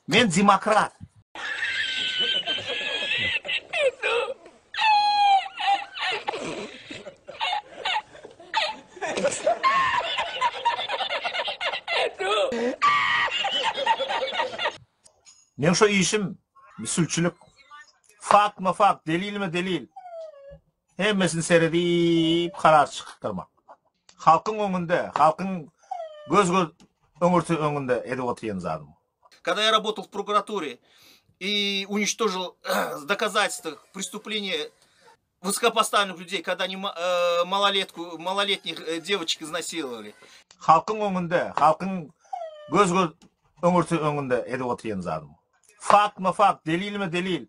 Men demokrat. Meň şo işim sülçülik. Faktma fakt, delilme delil. Hemmesini seredip karar çykarmak. Halkyň öňünde, halkyň göz göz öňürti öňünde edip otyrýan zadym. Когда я работал в прокуратуре и уничтожил доказательства преступления высокопоставленных людей, когда они малолетку, малолетних девочек изнасиловали. Halkyň öňünde, halkyň göz göz öňürti öňünde edip otyrýan zadym. Faktmy fakt, delilmi delil.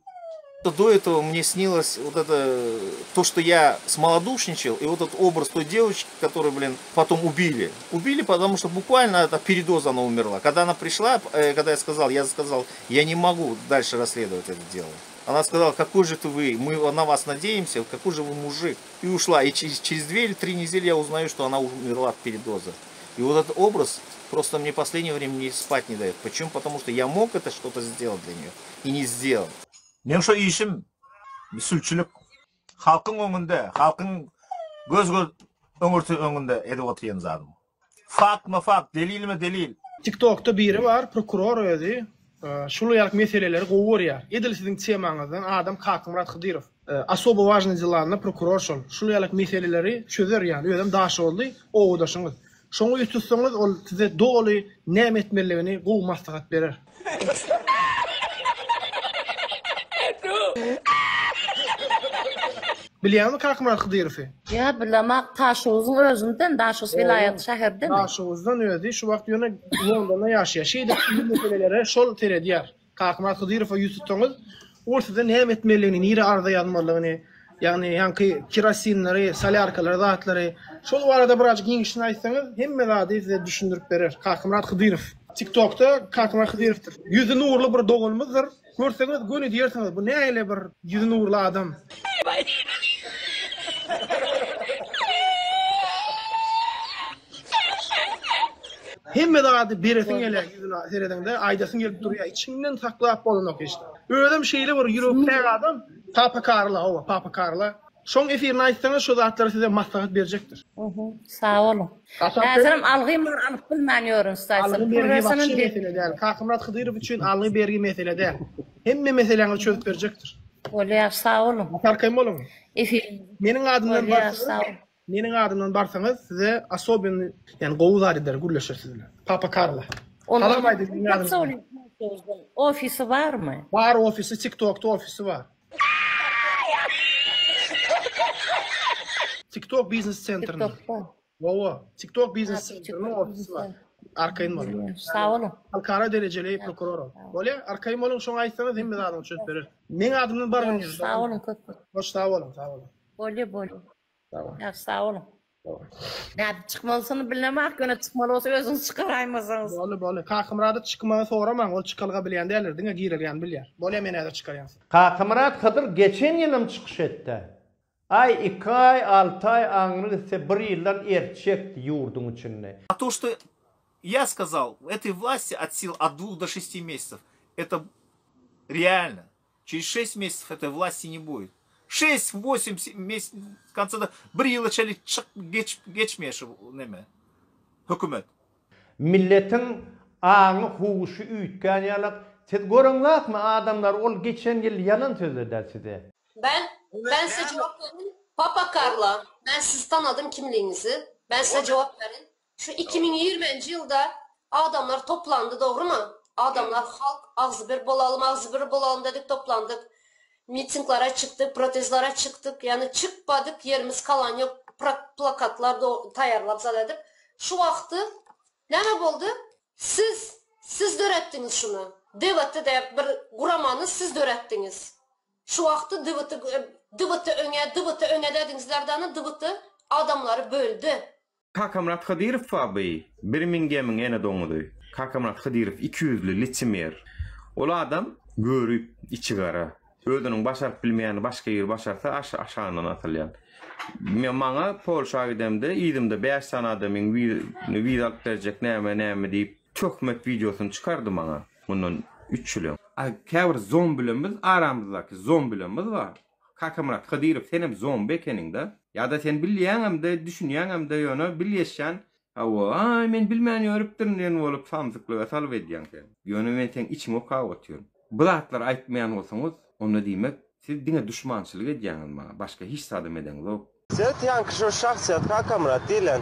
До этого мне снилось вот это, то, что я смолодушничал, и вот этот образ той девочки, которую, блин, потом убили. Убили, потому что буквально от передоза она умерла. Когда она пришла, когда я сказал, я сказал, я не могу дальше расследовать это дело. Она сказала, какой же ты вы, мы на вас надеемся, какой же вы мужик. И ушла. И через, через 2 или 3 недели я узнаю, что она умерла от передоза. И вот этот образ просто мне последнее время не спать не дает. Почему? Потому что я мог это что-то сделать для нее и не сделал. Meň şo işim sülçülik. Halkyň öňünde, halkyň göz göz öňürti öňünde edip otyrýan zadym. Faktmy fakt, delilmi delil. Tiktokda biri bar prokuror özi şul ýaly meseleleri gowy görýär. Edil siziň temaňyzdan adam Kakmyrat Hydyrow. Osobo wažnyý delanda prokuror şol. Şul ýaly meseleleri çözer ýaly özem daşoguzly obadaşyňyz. Şoňa ýüz tutsaňyz ol size doly näme etmeliligini gowy maslahat berer. Bilýäňmi Kakmyrat Hydyrowy? Ýa bilemok Daşoguzyň özünden Daşoguz welaýat şäherdenmi? Daşoguzdan özi şu wagt ýöne Londonda ýaşaýar. Şeýdip bu meselelere şol seredýär. Kakmyrat Hydyrowa ýüz tutsaňyz, ol size näme etmelidigini, nirä arza ýazmalydygyny, ýagny ýaňky kerosinleri, solýarkalary, zatlary, şol barada birazjyk giňişini aýtsaňyz, hemme zady size düşündirip berer. Kakmyrat Hydyrow. TikTokda Kakmyrat Hydyrowdyr. Ýüzi nurly bir doganymyzdyr. Görseňiz göni diýersiňiz, bu nähili bir ýüzi nurly adam. Hemme zady beresiň gelýär ýüzüne seredeňde aýdasyň gelip durýar içiňden saklap bolanok hiç zat. Özem şeýle bir ýüregi päk adam Papa Karla hawa Papa Karla şoň efirini aýtsaňyz şo zatlary size maslahat berjekdir. Sag boluň. Häzirem algym bar alyp bilmän ýörün size aýtsam. Algy bergi wapşe mesele däl. Kakymyrat Hydyrow üçin algy bergi mesele däl. Hemme meseläňizi çözüp berjekdir. Bolýar sag boluň. Arkaýyn boluň. Efiriňizi. Meniň adymdan Bolýar sag boluň. Meniň adymdan barsaňyz size osobennyý ýani gowy zat eder gürleşer siz bilen. Papa Karla. Salam aýdyň meniň adymdan. Ofisi barmy? Bar ofisi tiktokda ofisi bar. Tiktok biznes sentrinde. Tiktokda. Hawa, Tiktok biznes sentrinde ofisi bar. Arkaýyn boluň. Sag boluň. Halkara derejeli prokuror ol. Bolýa, arkaýyn boluň şoňa aýtsaňyz hemme zadyňy çözüp berer. Meň adymdan bargyn. Sag boluň köp köp. Hoş sag boluň, sag boluň. Bolýa bolýa. Ýagşy sag boluň. Nädip çykmalysyny bilemok, ýöne çykmaly bolsa özüňiz çykaraýmasaňyz. Boldy, boldy. Kakamyrada çykmagy soramaň, ol çykalga bilýän däldir, diňe girelgäni bilýär. Bolýa men häzir çykarýan. Kakamyrat Hydyr geçen ýylam çykyş etdä. Aý iki aý alty aý aňry gitse bir ýyldan ertjekdi ýurduň içinde. A to что я сказал этой власти от сил от двух до шести месяцев это реально Через şest mesяцев этой власти не будет. Şest, восемь месяц konca bir ýyla çenli çyk geç geçmeýär şu neme hökümet. Milletiň aňy huşy üýtgän ýalak siz göreňzakmy adamlar ol geçen ýyl ýalan sözledä size. Ben ben size cevap verin. Papa Karla ben sizi tanadım kimliğinizi. Ben size cevap verin. Şu 2020 nji ýylda adamlar toplandy dogrymy? Adamlar halk agzybir bolalym agzybir bolalym dedik toplandyk. Mitinglara çykdyk, protezlara çykdyk. Ýagny çykmadyk ýerimiz kalan ýok. Plakatlar taýýarlap zat edip. Şu wagty näme boldy? Siz siz döretdiňiz şuny. DWT diýip bir guramany siz döretdiňiz. Şu wagty DWT DWT öňe DWT öňe dediňizler dany DWT adamlary böldi. Kakamyrat Hydyrow baby Birmingemiň ene doňuzy. Kakamyrat Hydyrow ikiýüzli liçimer. Ol adam görüp içigara. Özüniň başaryp bilmeýänini başga biri başarsa aş aşagyndan asylýan. Men maňa Polşa gidemde yzymda bäş sany adamyň wiza alyp berjek näme näme diýip töhmet wideosyny çykardy maňa. Mundan. Üç ýyl öň. A käbir zombilerimiz aramyzdaky zombilerimiz bar. Kakamyrat Hydyrow senem zombi ekeniňdä. Ýa-da sen bilýäňemde, düşünýäňemde ýöne bilgeşýän hawa, aý men bilmän ýörüpdirin diýen bolup samsyklyga salyp edýäň sen. Ýöne men seň içiňi okap otyryn. Bu zatlary aýtmaýan bolsaňyz, onda diýmek siz diňe duşmançylyk edýäňiz maňa, başga hiç zadam edeňzok. Seret ýaňky şo şahsyýet Kakamyrat diýlen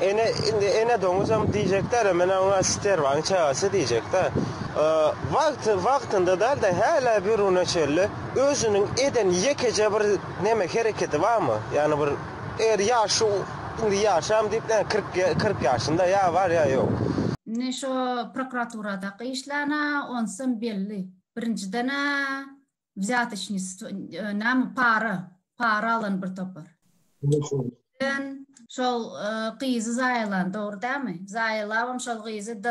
ene indi ene doňuzam diýjekdäle menä oňa sterwaň çagasy diýjekdä wagty wagtynda dälde hälä bir güne çenli özüniň eden ýekeje bir neme hereketi barmy ýagny bir eger ýaşy indi ýaşam diýip näme 40 40 ýaşynda ýa bar ýa ýok. Indi şo prokuraturadaky işlänä onsam belli. Birinjiden-ä Wzýatoçnistwo, näme para, para alan bir topar. Sen şol gyzy zaýalan, dogry dälmi? Zaýalabam şol gyzy do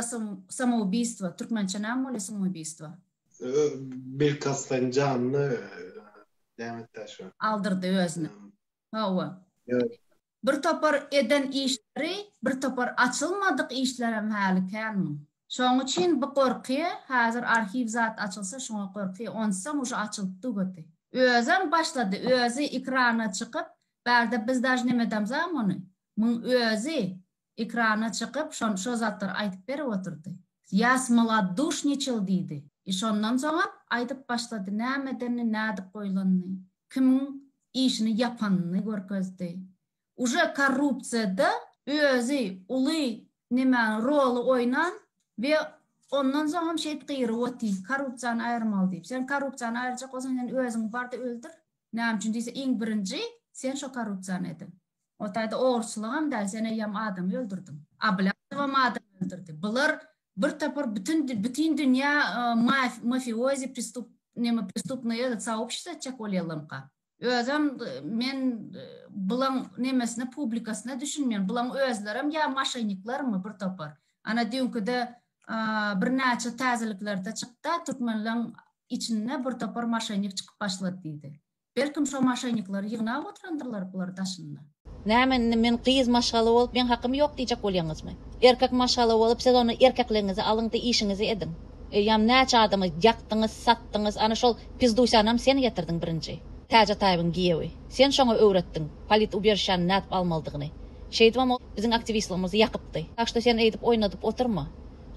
samoubiýstwa, türkmençe näme bolýar samoubiýstwo? Bilkastlaýyn janyny näme etdi şo? Aldyrdy özüne. Hawa. Bir topar eden işleri, bir topar açylmadyk işlerem häli kän muň. Şoň üçin bu gorkyýa, häzir arhiw zat açylsa şoňa gorkyýa, onsoň uje açylypdy göti. Özem başlady, özi ekrana çykyp, bärde biz daž nemedamzam ony, muň özi ekrana çykyp şon şo zatlary aýdyp berip oturdy. Ýa smoloduşniçil diýdi. I şondan soňam aýdyp başlady näme edenini, nädip goýlanyny. Kimiň işini ýapanyny görkezdi. Uje korrupsiýada özi uly nemäni roly oýnan we ondan soňam şeýdip gygyryp otyr, korrupsiýany aýyrmaly diýip. Sen korrupsiýany aýyrjak bolsaň sen özüňi barda öldür. Näme üçin diýse iň birinji sen şo korrupsiýany eden. O taýda ogurçylygam däl sen eýýäm adamy öldürdiň. Ablýazowam adam öldürdi. Bular bir topar bütün bütin dünýä mafiozi prestup neme prestupnyý этот soobщество etjek bolýarlarmyka? Özem men bulaň nemesine publikasyna düşünmeýän. Bulaň özlerem ýa maşenniklermi bir topar. Ana düýnküde birnäçe täzeliklerde çykda türkmenleň içinde bir topar maşennik çykyp başlady diýdi. Belkim şo maşennikleri ýygnap oturandyrlar bular daşynda. Näme indi men gyz maşgala bolup meň hakym ýok diýjek bolýaňyzmy? Erkek maşgala bolup siz onda erkekligiňizi alyňda işiňizi ediň. Eýýäm näçe adamy ýakdyňyz, satdyňyz, ana şol pizdusyanam sen getirdiň birinji. Täji Ataýewiň giýewi. Sen şoňa öwretdiň polit ubežişäni nädip almalydygyny. Şeýdibem ol biziň aktiwistligimizi ýakypdy. Tak şto sen eýdip oýnadyp oturma.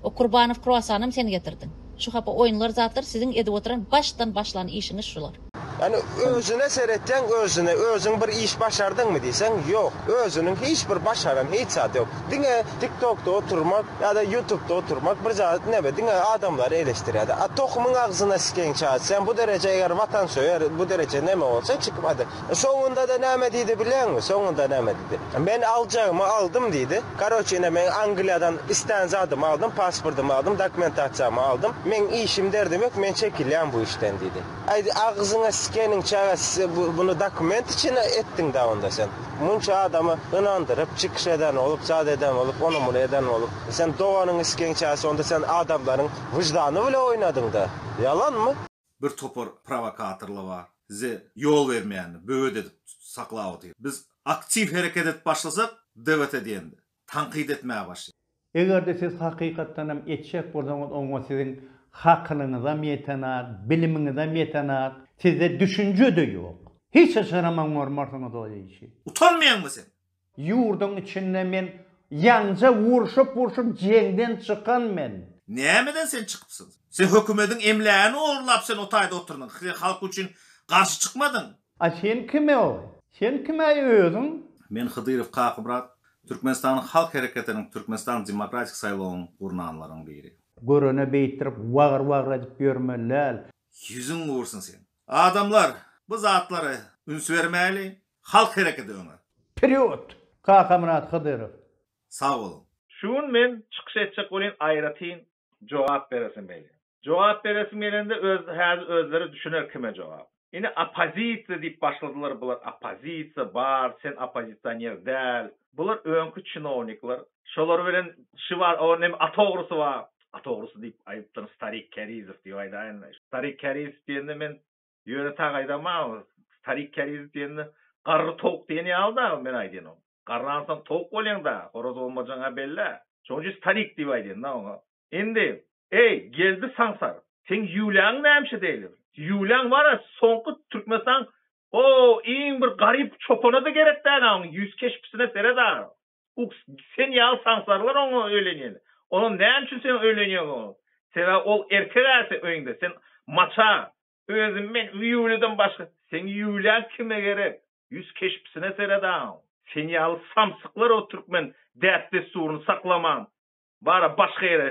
O Kurbanow kruasanam sen getirdiň. Şu hapa oýunlar zatlar siziň edip oturan başdan başlan işiňiz şular. Ýani özüne seretseň özüne özüň bir iş başardyňmy diýseň ýok özüniň hiç bir başaran hiç zady ýok diňe tik tokda oturmak ýada ýutubda oturmak bir zat neme diňe adamlary eleşdirýär a tohumyň agzyna sikeň çaý sen bu dereje eger watansöýer bu dereje neme bolsa çykyp hadi Soňunda-da näme diýdi bilýäňmi? Soňunda näme diýdi? Men aljagymy aldym diýdi. Karoçe ine men Angliýadan islän zadymy aldym, pasportymy aldym, dokumentasiýamy aldym. Meň işim derdim ýok, men çekilýän bu işden diýdi. Aý agzyňa sikeniň çaga buny dokument üçin etdiň-dä onda sen. Munça adamy ynandyryp, çykyş eden bolup, zat eden bolup, ony-muny eden bolup. Sen doganyňy sikeň çagasy onda sen adamlaryň wyždany bile oýnadyň-da. Ýalanmy? Bir topar prowokatorlar bar. Size ýol bermeýänler, böwet edip saklap otyr. Biz aktiw hereket edip başlasak, DWT diýende, tankyt etmäge başlaýar. Eger-de siz hakykatdan hem etjek bolsaňyz oňa siziň hakylyňyzam ýetenak, bilimiňizem ýetenak, sizde düşünje-de ýok. Hiç haçanam oňarmarsyňyz o işi. Utanmaýaňmy sen? Ýurduň içinde men ýaňja urşup-urşup jeňden çykan men. Nämeden sen çykypsyň? Sen hökümediň emlägini ogurlap sen o taýda oturdyň. Sen halk üçin garşy çykmadyň. A sen kime-oý? Sen kim-äý özüň? Men Hydyrow Kakymyrat, Türkmenistanyň Halk Hereketiniň Türkmenistan Demokratik saýlawyny gurnanlaryň biri. Görene beýtdirip wagyr-wagyr edip ýörmeli däl. Ýüzüň gursun seň. Adamlar bu zatlara üns bermäli, halk hereketi öňe. Wperýod! Kakamyrat Hydyrow. Sag boluň. Şu gün men çykyş etjek welin aýratyn jogap beresim gelýär. Jogap beresim gelende öz häzir özleri düşüner kime jogap. Ine oppozisiýa diýip başladylar bular oppozisiýa bar sen oppozisioner däl. Bular öňki çinownikler. Şolar bilen şy bar o neme at ogrusy bar. At ogrusy diýip aýdypdyryn Starik Kärizow diýip aýdaýyn. Starik Kärizow diýende men ýöne tak aýdamam. Starik Kärizow diýende garry towuk diýen ýaly-da men aýdýan ony. Garransoň towuk bolýaň-da, horaz bolmajagyň-a belli-ä. Şonuň üçin Starik diýip aýdýan-da oňa. Indi, eý, Geldi saňsar! Seň ýüwläň nämşe degli? Ýüwläň bar-a soňky Türkmenistan o iň bir garyp çopana-da gerek däl-a oň ýüz keşbisine seret-a. Uks sen ýaly saňsarlar oňa öýlenýär. Onam näme üçin sen öýlenýäň oňa? Sebäbi ol erkek-ä sen öýüňde. Sen maça. Özüm men ýüwleden başga. Seň ýüwläň kime gerek? Ýüz keşbisine seret-a oň. Sen ýaly samsyklar o türkmen däp-dessuryny saklaman bara başga ýere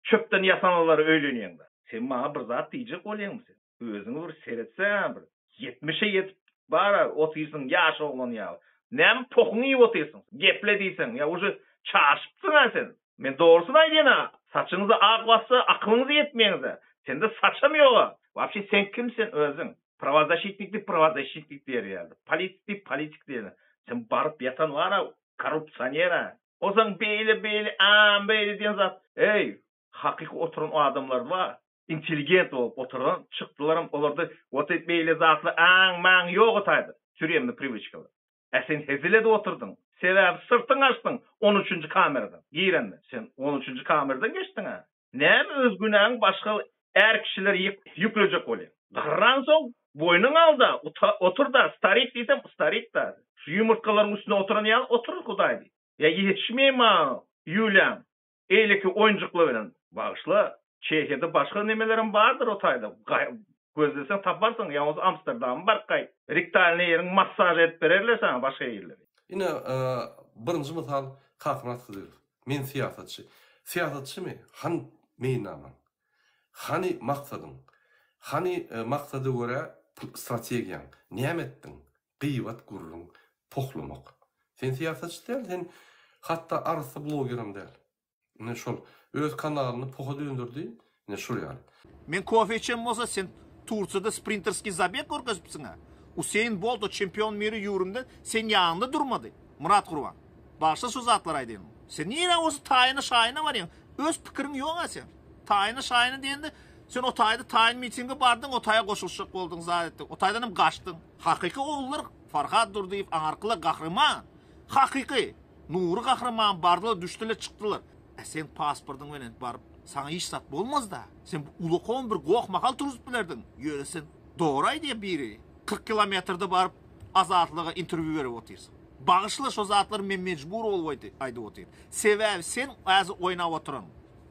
Çöpden ýasanalara öýlenýäňdä. Sen maňa bir zat diýjek bolýaňmy sen? Özüňe bir seretseň-ä bir. Ýetmişe ýetip bar-a otyrsyň ýaş oglan ýaly. Näme pohuňy iýip otyrsyň? Geple diýseň, ýa uje çaşypsyň-a sen. Men dogrusyny aýdýan-a. Saçyňyza ak bassa akylyňyz ýetmeýäňiz-ä. Sende saçam ýog-a. Wapşe sen kim sen özüň? Prawozaşitnik diýip prawozaşitnik diýer ýaly. Politik diýip politik diýer. Sen baryp ýatan bar-a korrupsioner-ä. Onsoň beýle beýle aam beýle diýen zat. Eý, hakyky oturan adamlar bar. Intelligent bolup oturan çykdylaram olarda wot beýle zatlar aň maň ýok o taýda. Türemny priwiçkalar. Ä sen hezil edip oturdyň. Sebäbi syrtyňy açdyň on üçünji kameradan girende. Sen on üçünji kameradan geçdiň-ä. Näme öz günäňi başga är kişilere ýüklejek bolýaň. Garransoň boýnuňa al-da, otur-da, starik diýsem, starik-da. Şu ýumurtgalaryň üstünde oturan ýaly otur, Hudaý diý. Ýa ýetişmeýin maňa Ýulian, eýleki oýunjyklar bilen. Bagyşla, Çehiýada başga nemelerem bardyr o taýda. Gözleseň taparsyň, ýa bolmasa Amsterdama baryp gaýt. Rektalnyý ýeriňi massaž edip bererler saňa başga ýerleri. Ine, birinji mysal Kakamyrat Hydyrow. Men syýasatçy. Syýasatçymy? Hany meýilnamaň? Hany maksadyň? Hany maksada görä strategiýaň? Näme etdiň? Gybat gürrüň, pohlamak. Sen syýasatçy däl, sen hatda arassa blogerem däl. Ine şol. Öz kanalyny poha dönderdi. Ine şol ýaly. Men kofe içen bolsa sen Tursiýada sprinterskiý zabeg görkezipsiňä. Useýn Bolt o çempion miri ýurumda seň ýanyňda durmady. Myrat Gurban. Bagyşla şu zatlary aýdaýyn. Sen nirä bolsa taýyna şaýyna barýaň. Öz pikiriň ýoga seň. Taýyna şaýyna diýende sen o taýda taýyn mitinge bardyň o taýa goşulyşjak bolduň zat etdiň. O taýdan hem gaçdyň. Hakyky ogullar Farhad Durdyýew aňarkylar gahryman. Hakyky. Nury gahryman bardylar düşdüler çykdylar. Ä sen pasportyň bilen baryp saňa hiç zat bolmazda. Sen ulakan bir goh mahal turuzyp bilerdiň. Ýöne sen dogry aýdýar biri. 40 kilometrde baryp Azatlyga interwýu berip otyrsyň. Bagyşla şo zatlary men mejbur bolup aýdyp otyryn. Sebäbi sen häzir oýnap oturan.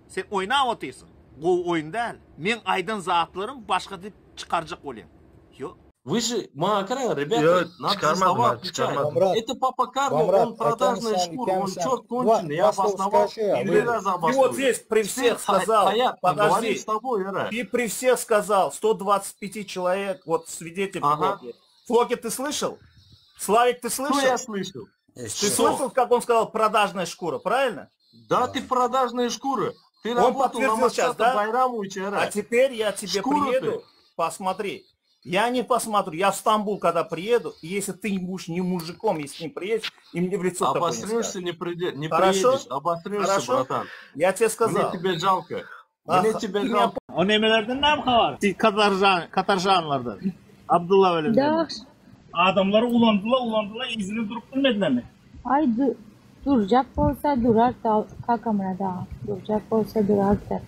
Sen oýnap otyrsyň. Gowy oýun däl. Meň aýdan zatlarym başga diýip çykarjak bolýaň. Ýok. Вы же, maňa garaň, ребята, надо за слова отвечать. Это папа Карло, он продажная шкура, он черт конченый, я обосновал, три раза Ты вот обосную. здесь при всех сказал, Хаят, мы говорим подожди, с тобой, Ира. ты при всех сказал, 125 человек, вот свидетель Ага. Флоки. Флоки, ты слышал? Славик, ты Что слышал? я слышал? Ты Что? слышал, как он сказал, продажная шкура, правильно? Да, ты продажная шкура. Ты Он работал на подтвердил сейчас, Максата да? Байрамовича, Ира. А теперь я тебе Шкура приеду, ты. посмотри. Я не посмотрю, я в Стамбул, когда приеду, и если ты не будешь не мужиком, если не приедешь, и мне в лицо такое не Обосрешься, скажешь. не, приде... не Хорошо? приедешь, обосрешься, Хорошо? братан. Я тебе сказал. Мне тебя жалко. Мне Ах, тебя ты меня жалко. O nemelerden näme habar? Katarjan, katarjanlardan. Abdulla bilen. Da, Adamlary ulandylar, ulandylar, yzyna durup bilmedilermi? ay du durjak bolsa durar da kakamyra da durjak bolsa durar da.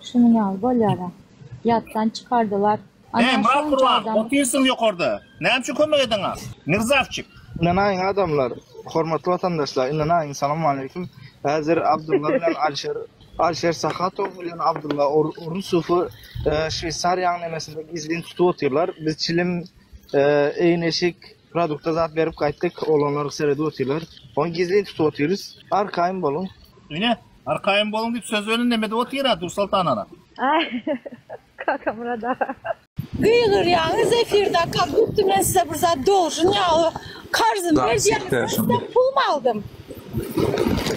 Şunuň ýaly bolýar. Ýatdan çykardylar. Ey Ana Murat şonça Kurban, adam otyrsyň ýokarda. Näme üçin kömek edeňa? Mirzawçik. Ynanaýyň adamlar, hormatly watandaşlar, ynanaýyň, salam aleýkum. Häzir Abdulla bilen Alişer, Alişer Sahatow bilen Abdulla Orusowy Şweýsariýanyň nemesinde gizlin tutup otyrlar. Biz çilim, egin-eşik, produkta zat berip gaýtdyk, oglanlar seredip otyrlar. Ony gizlin tutup otyrys. Arkaýyn boluň. Ine, arkaýyn boluň diýip söz bilen neme edip otyr-a Dursoltan ana. Ay Kakamyrat aga. Gygyrýaňyz efirde как будто men size bir zat dolžun ýaly karzym berýäňiz men sizden pulmy aldym.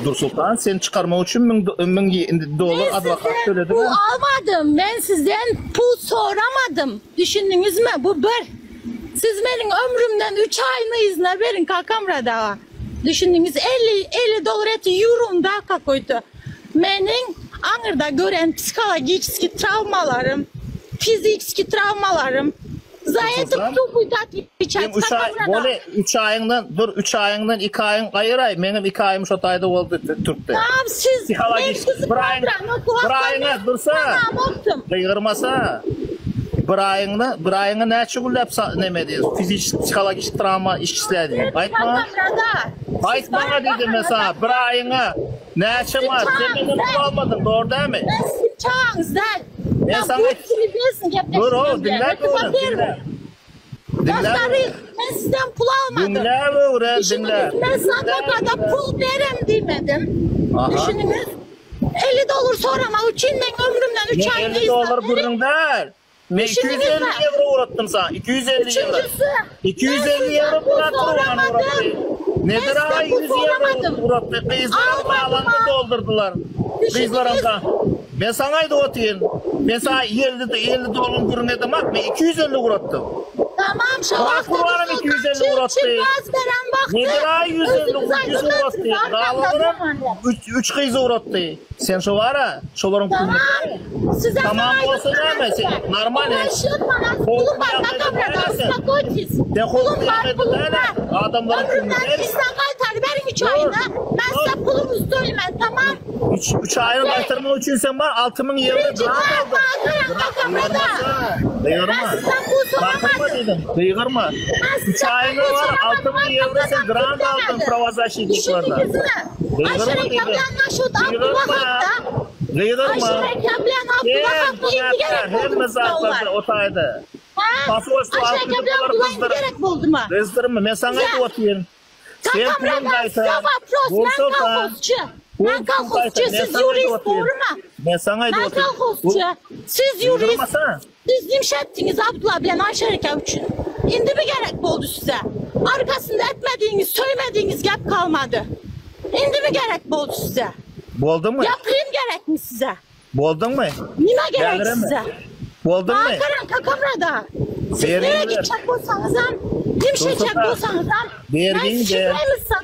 Dursoltan seni çykarmak üçin 1000 dollar Men adwokat sizden töledim pul almadym men sizden pul soramadım düşündiňizmi bu bir siz meniň ömrümden üç aýyny yzyna beriň Kakamyrat aga düşündiňiz 50 50 dollar eti ýurumda kakoýto Meniň aňyrda gören psihologiçeskiý trawmalarym, fizikiski trawmalarym. Za это кто будет отвечать? Seň üç aý, bole, üç aýyňdan, dur, üç aýyňdan iki aýyň aýyraý, meňem iki aýym şo taýda boldy türkde. Tamam siz, men sizi Bir aýyň, bir aýyňa dursa, gygyrmasa, bir aýyňda, bir aýyňa näçe günläp neme diýýär, fiziçeski, psihologiki trawma işledi. Aýt maňa. Aýt maňa diýdim men saňa, bir aýyňa näçe mat, sen menden pul almadyň, dogry dälmi? Men siziň çagaňyz däl. Men saňa Dur o, diňläp öwren, diňle. Diňläp öwren. Men sizden pul almadym. Diňläp öwren, diňle. Men size adwokata pul berem diýmedim. Düşündiňiz? 50 dollar soramak üçin men ömrümden 3 aý 50 dollar gürrüň däl. Men 250 ýewro ugratdym saňa, 250 ýewro. 250 ýewro Murat Gurban ugratdy. Nedir aga 100 ýewro ugratdy. Gyzlaram galanyny doldurdylar. Gyzlaram ga. Men saňa aýdyp otyryn. Men saňa 50 50 dollar gürrüň edemak, men 250 ugratdym. Tamam şo Murat wagtda Gurbanam 250 ugratdy. Nedir aga 150 100 ugratdy. Galanynam 3 gyz ugratdy. Sen şo bara, şolaryň Tamam. Size Tamam bolsa näme? Sen normal. Pulum bar, kakamda, uspokойтесь. Sen Pulum bar, pulum bar. Adamlaryň Ömrümden sizden gaýtaryp beriň üç aýyny. Men size puluňyzy tölemen, tamam? Üç, üç aýyny gaýtarmak üçin sen bar 6000 ýewro grant aldyň. Kakamda. Gygyrma. Bakyrma dedim. Gygyrma. Üç aýyňa bar 6000 ýewro sen grant aldyň prawozasşitniklerden. Gygyrma dedim. Gygyrma. Gygyrma. Sen günäkär hemme zatlarda o taýda. Pasoşda alyp gidip olary gyzdyr. Gyzdyrma men saňa aýdyp otyryn. Sen puluň gaýtar. Men kolhozçy. Men kolhozçy siz ýurist dogrymy? Men saňa aýdyp otyryn. Men kolhozçy. Siz ýurist. Siz nimşe etdiňiz Abdylla bilen Aýşer eke üçin? Indi mi gerek boldy size? Arkasynda etmedigiňiz, söýmedigiňiz gep kalmady. Indi mi gerek boldy size? Bolduňmy? Ýa pulym gerekmi size? Bolduňmy? Nime gerek size? Bolduňmy? Maňa garaň kakamrada. Siz nirä gitjek bolsaňyzam, nimşe etjek bolsaňyzam, men size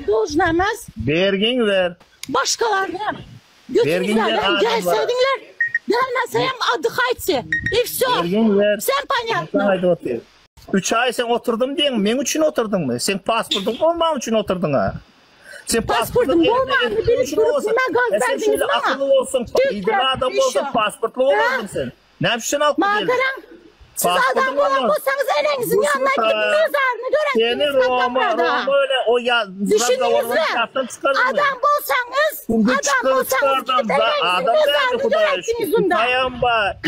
dolžna emes. Bergiňi ber. Başgalarynam. Götüňizlerden gelsediňler, gelmesem oddyhaýte i wsё. Wsem ponýatno. Üç aý sen oturdym diýeň, meň üçin oturdyňmy? Seň pasportyň bolmany üçin oturdyň-a. Sen pasportyň bolmanyny bilip durup nime gaz berdiňiz maňa? Akylly bolsaň, idili adam bolsaň pasportly bolardyň sen. Näme üçin alyp Maňa garaň. Siz adam bolan bolsaňyz eneňiziň ýanyna gidip mezaryny döretdiňiz Seni Roma, Roma öyle o ya Düşündiňizmi? Adam bolsaňyz, adam bolsaňyz gidip eneňiziň mezaryny döretdiňiz unda.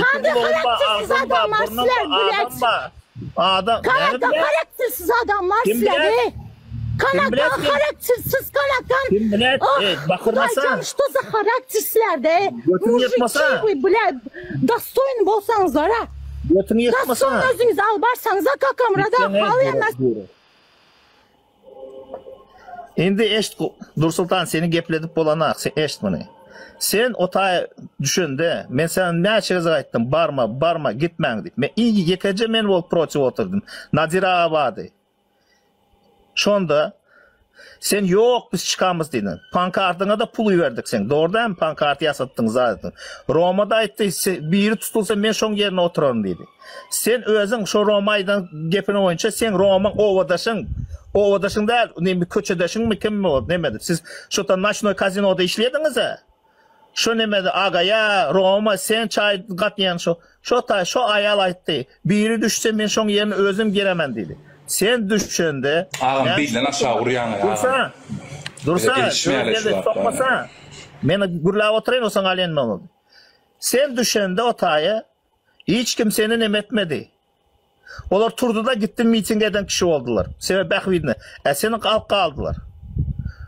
Kandy haraktersiz adamlar sizler blять. Adam, Kanada haraktersiz adamlar sizler ey. Kanada haraktersiz kanakan. Kim bilet? Ah, Ey, bakırmasa. Hudaýjan что за характер sizlerde ey. Götüňi ýyrtmasa. Mужики вы, блядь, достоин bolsaňyzlar ha. Götüňi ýyrtmasa. Достоин özüňizi alyp barsaňyz ha kakamrada hal emas. Indi eşit Dursultan seni gepledip bolanak sen eşit muny. Sen o taýa düşende men sana näçe gezek aýtdym barma barma gitmäň diýip. Men ýekeje men bolup protiv oturdym. Nadira aga bardy. Şonda sen ýok biz çykamyz diýdiň. Pankartyňa-da pul iberdik seň. Dogry dälmi pankarty ýasatdyň zat etdiň. Roma-da aýtdy biri tutulsa men şoň ýerine oturaryn diýdi. Sen özüň şo Roma aýdan gepini boýunça seň Romaň obadaşyň obadaşyň däl neme köçedeşiňmi kimmi ol nemedi siz şo-da noçnoý kazinoda işlediňiz-ä. Şo nemede agaýa Roma sen çaý gatnaýan şo şo taý şo aýal aýtdy biri düşse men şoň ýerine özüm giremen diýdi. Sen düşende Agam bilden aşagy urýaňaý agam. Dursa dursa sokmasa men gürläp oturaýyn o saňa alýan men. Sen düşende o taýa hiç kim seni neme etmedi. Olar turdy-da gitdi miting eden kişi boldular. Sebäbi bähbidine. Ä seni alyp galdylar.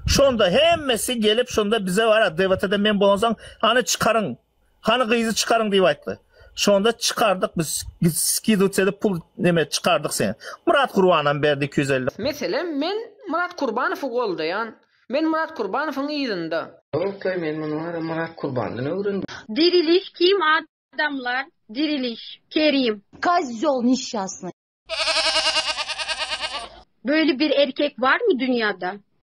Şonda hemmesi gelip şonda bize bara DWT-de men bolansoň hany çykaryň, hany gyzy çykaryň diýip aýtdy. Şonda çykardyk biz skidywt edip pul neme çykardyk seni. Myrat Gurbanam berdi 250. Meselem men Myrat Kurbanowy goldaýan, men Myrat Kurbanowyň yzynda. Ýok-laý men muny wara Myrat Kurbandan öwrendim. Diriliş kim adamlar diriliş kerim. Kozýol neşşasnyý. Böyle bir erkek var mı dünyada?